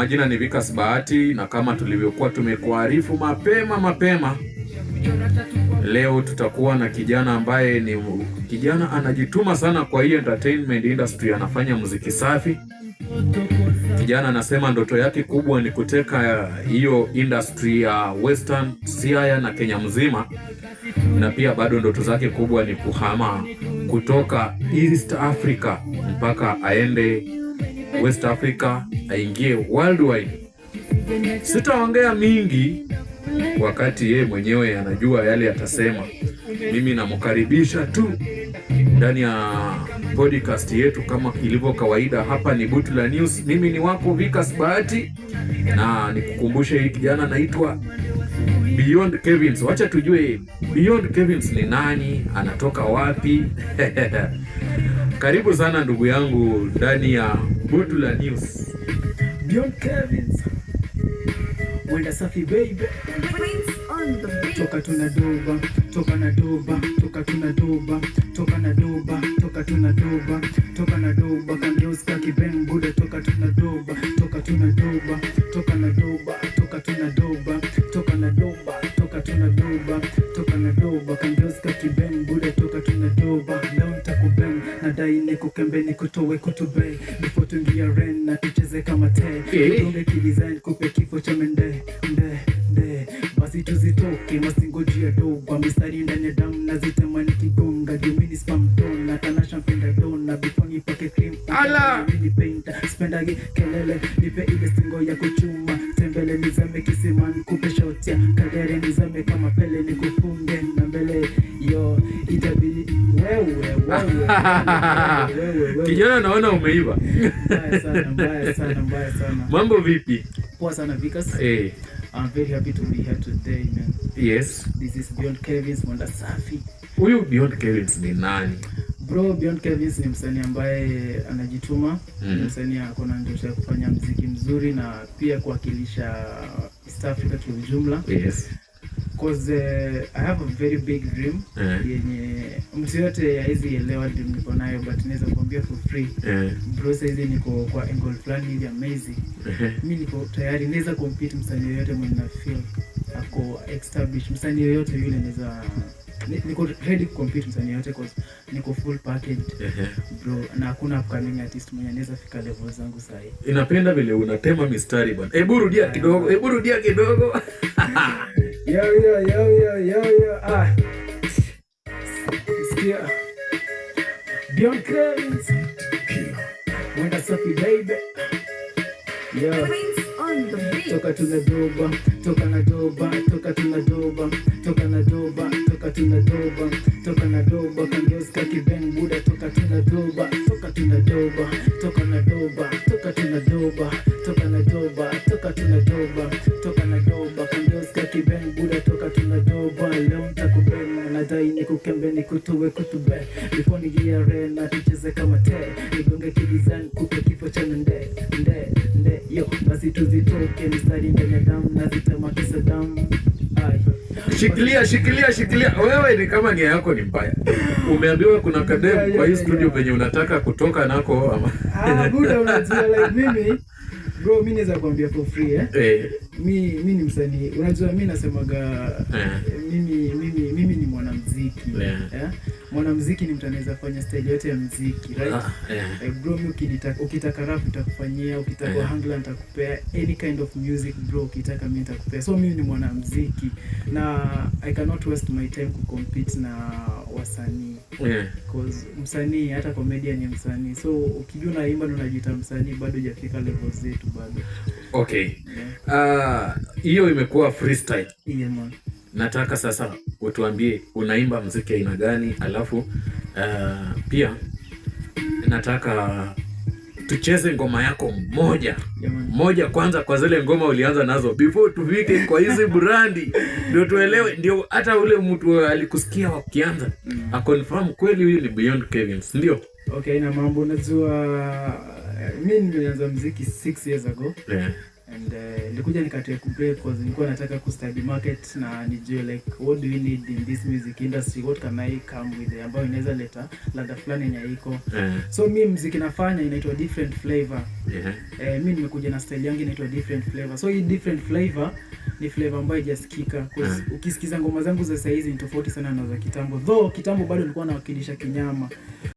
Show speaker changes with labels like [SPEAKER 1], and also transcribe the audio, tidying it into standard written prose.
[SPEAKER 1] Majina ni Vikas Bahati, na kama tulivyokuwa tumekuarifu mapema mapema, leo tutakuwa na kijana ambaye ni kijana anajituma sana kwa hii entertainment industry, anafanya muziki safi. Kijana anasema ndoto yake kubwa ni kuteka hiyo industry ya Western, Siaya na Kenya mzima, na pia bado ndoto zake kubwa ni kuhama kutoka East Africa mpaka aende West Africa, aingie worldwide. Sitaongea mingi wakati ye mwenyewe anajua yale atasema. Mimi namkaribisha tu ndani ya podcast yetu kama ilivyo kawaida. Hapa ni Butula News, mimi ni wako Vikas Bahati, na nikukumbushe hii kijana anaitwa Beyond Kevins. Wacha tujue Beyond Kevins ni nani, anatoka wapi? Karibu sana ndugu yangu ndani ya Butula News.
[SPEAKER 2] Beyond Kevins, Wenda Safi baby.
[SPEAKER 3] Prince on the beat.
[SPEAKER 2] Toka tunadoba, toka na doba, toka tunadoba, toka na doba, toka tunadoba, toka na doba, kangeuska kibeng buda, toka tunadoba, toka tunadoba, toka na doba, toka tunadoba, toka na doba, toka tunadoba, toka na doba, kangeuska kibeng buda, toka tunadoba. Leo nitakubeng, nadai nikukembe, nikutoe kutube before tuingia ren na tucheze kama te. Tudunge kidesign, kupe kifo cha mende nde nde, basi tuzitoke masingoji ya doba, mistari ndani ya damu nazitema nikigonga juu mimi ni spam dona tanasha mpenda dona before nipake cream.
[SPEAKER 1] Ala!
[SPEAKER 2] Mimi ni painter, sipendagi kelele, nipe ile stingo ya kuchuma tembele, nizame kisimani kupe shot ya kadere, nizame kama pele nikufunge na mbele yo itabidi wewe wewe wewe wewe.
[SPEAKER 1] Kijana, naona umeiva.
[SPEAKER 2] Mbaya sana, mbaya sana, mbaya sana.
[SPEAKER 1] Mambo vipi?
[SPEAKER 2] Poa sana, Vikas. I'm very happy to be here today, man. This is Beyond Kevins, Mwenda Safi.
[SPEAKER 1] Huyu Beyond Kevins ni nani?
[SPEAKER 2] Bro, Beyond Kevins ni msanii ambaye anajituma. Ni msanii ako na ndoto ya kufanya mziki mzuri na pia kuwakilisha East Africa kiujumla. 'Cause I have a very big dream yenye mtu yote hawezi elewa dream niko nayo, but naweza kuambia for free. Bro, saizi niko kwa angle fulani hivi amazing. Mi niko tayari naweza compete msanii yoyote mwenye na feel ako establish, msanii yoyote yule naweza niko ready kucompete msanii yoyote 'cause niko full packaged, bro, na hakuna upcoming artist mwenye anaweza fika level zangu sahi.
[SPEAKER 1] Inapenda vile unatema mistari bwana. Hebu rudia kidogo, hebu rudia kidogo.
[SPEAKER 2] Yo yo yo yo yo yo, ah, sikia, Beyond Kevins, Mwenda Safi baby, yo.
[SPEAKER 3] Prince on the beat.
[SPEAKER 2] Toka tunadoba, toka na doba, toka tunadoba, toka na doba, toka tunadoba, toka na doba, kangeuska kibeng buda, toka tunadoba, toka tunadoba, toka na doba, toka tunadoba, toka na doba, toka tunadoba, toka na doba, kangeuska kibeng buda, toka tunadoba. Leo nitakubeng, nadai nikukembe, nikutoe kutube before nigia na tucheze kama te, nigonge kidesign, kupe kifo cha nde nde nde yo, basi tuzitoke mistari ndani ya damu nazitema kisadam. Ai.
[SPEAKER 1] Shikilia, shikilia, shikilia. Wewe ni kama nia yako ni mbaya. Umeambiwa kuna kadem kwa hii studio venye unataka kutoka nako ama?
[SPEAKER 2] Ah, buda, unajua like mimi bro, mi naweza kuambia for free, eh? Mi ni msanii, unajua mi nasemaga mimi ni mwanamuziki. Eh? Mwanamuziki ni mtu anaweza fanya style yote ya muziki, right?
[SPEAKER 1] Ah, yeah.
[SPEAKER 2] Eh, bro, mi ukitaka rap nitakufanyia, ukitaka ohangla nitakupea, any kind of music bro ukitaka mi nitakupea. So mimi ni mwanamuziki na I cannot waste my time kucompete na wasanii 'cause msanii, hata comedian ni msanii, so ukijua unaimba na unajiita msanii, bado hujafika level zetu bado.
[SPEAKER 1] Okay.
[SPEAKER 2] Yeah.
[SPEAKER 1] Ah, hiyo imekuwa freestyle.
[SPEAKER 2] Yeah, man.
[SPEAKER 1] Nataka sasa utuambie unaimba mziki aina gani, alafu pia nataka tucheze ngoma yako moja
[SPEAKER 2] Yeah, man.
[SPEAKER 1] Moja kwanza kwa zile ngoma ulianza nazo before tufike kwa hizi brandi, ndio tuelewe, ndio hata ule mtu alikusikia wakianza aconfirm kweli huyu ni Beyond Kevins, ndio?
[SPEAKER 2] Okay, na mambo, unajua Mi nimeanza mziki 6 years ago and nilikuja nikatake break 'cause nilikuwa nataka kustudy market na nijue like what do we need in this music industry, what can I come with ambayo inaweza leta ladha fulani yenye haiko. So mi mziki nafanya inaitwa different flavor. Mi nimekuja na style yangu inaitwa different flavor. So hii different flavor ni flavor ambayo haijasikika 'cause ukisikiza ngoma zangu za saizi ni tofauti sana na za kitambo, though kitambo bado nilikuwa nawakilisha kinyama.